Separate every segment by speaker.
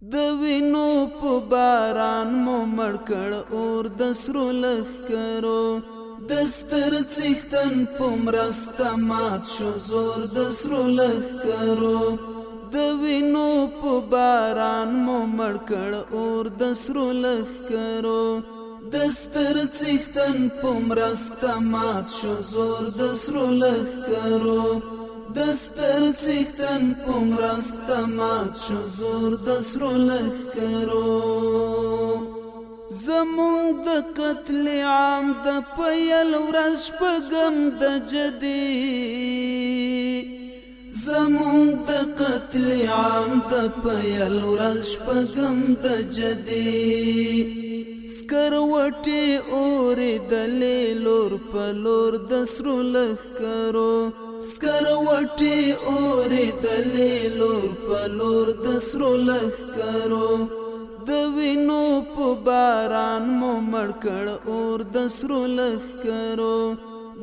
Speaker 1: د وینو په باران مو مړ کړ اور د سرو لښکرو، د ستر څښتن په مرسته مات شو زور د سرو لښکرو. د وینو په باران مو مړ کړ اور د سرو لښکرو، د ستر څښتن په مرسته مات شو زور د سرو لښکرو، د ستر څښتن په مرسته مات شو زور د سرو لښکرو. زمونږ د قتل عام د پیل ورځ شپږم د جدي، زمونږ د قتل عام د پیل ورځ شپږم د جدي، سکروټې اورېدلې لور په لور د سرو لښکرو، سکروټې اورېدلې لور په لور د سرو لښکرو. د وینو په باران مو مړ کړ اور د سرو لښکرو،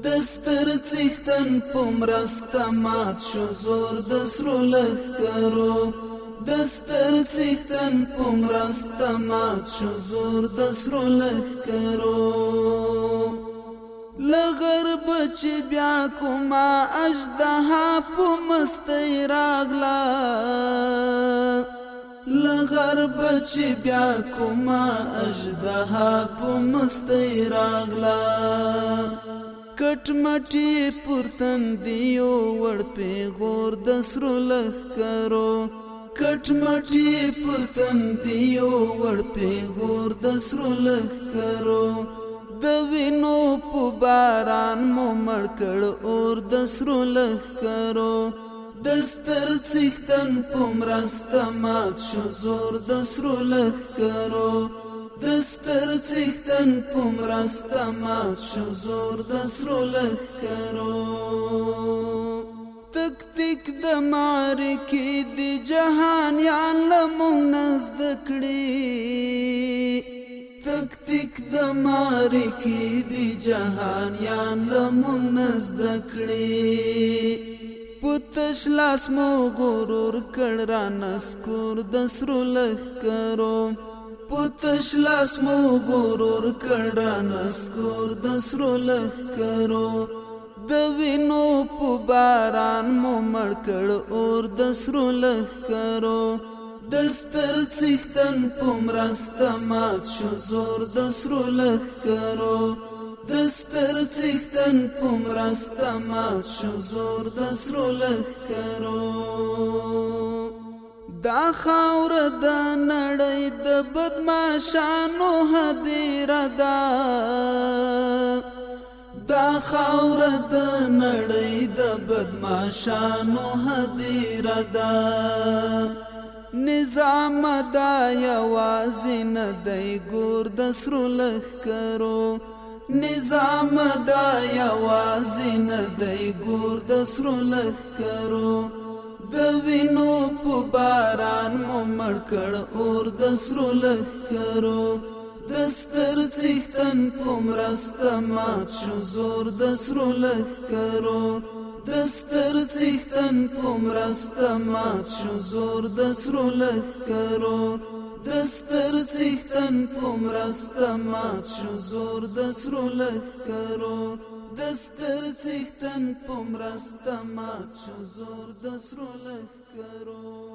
Speaker 1: د ستر څښتن په مرسته مات شو زور د سرو لښکرو، د ستر څښتن په مرسته مات شو زور د سرو لښکرو. له غرب چې بیا کومه اژدها په مستۍ راغله، له غرب چې بیا کومه اژدها په مستۍ راغله، کټمټي پرتن دیو وړ پیغور د سرو لښکرو، کټمټي پرتن دیو وړ پیغور د سرو لښکرو. د وینو په باران مو مړ کړ اور د سرو لښکرو، د ستر څښتن په مرسته مات شو زور د سرو لښکرو، د ستر څښتن په مرسته مات شو زور د سرو لښکرو. تکتیک د معرکې د جهانیان له مونږ نه زده کړي، تکتیک د معرکې د جهانیان له مونږ نه زده کړي. په تش لاس مو غرور کړ را نسکور د سرو لښکرو، په تش لاس مو غرور کړ را نسکور د سرو لښکرو. د وینو په باران مو مړ کړ اور د سرو لښکرو، د ستر څښتن په مرسته مات شو زور د سرو لښکرو، د ستر څښتن په مرسته مات شو زور د سرو لښکرو. دا خاوره د نړۍ د بدمعاشانو هدیره ده، دا خاوره د نړۍ د بدمعاشانو هدیره ده. نظام دا یوازې نه دی ګور د سرو لښکرو، نظام دا یوازې نه دی ګور د سرو لښکرو. د وینو په باران مو مړ کړ اور د سرو لښکرو، د ستر څښتن په مرسته مات شو زور د سرو لښکرو، د ستر څښتن په مرسته مات شو زور د سرو لښکرو، د ستر څښتن په مرسته مات شو زور د سرو لښکرو، د ستر څښتن په مرسته مات شو زور د سرو لښکرو.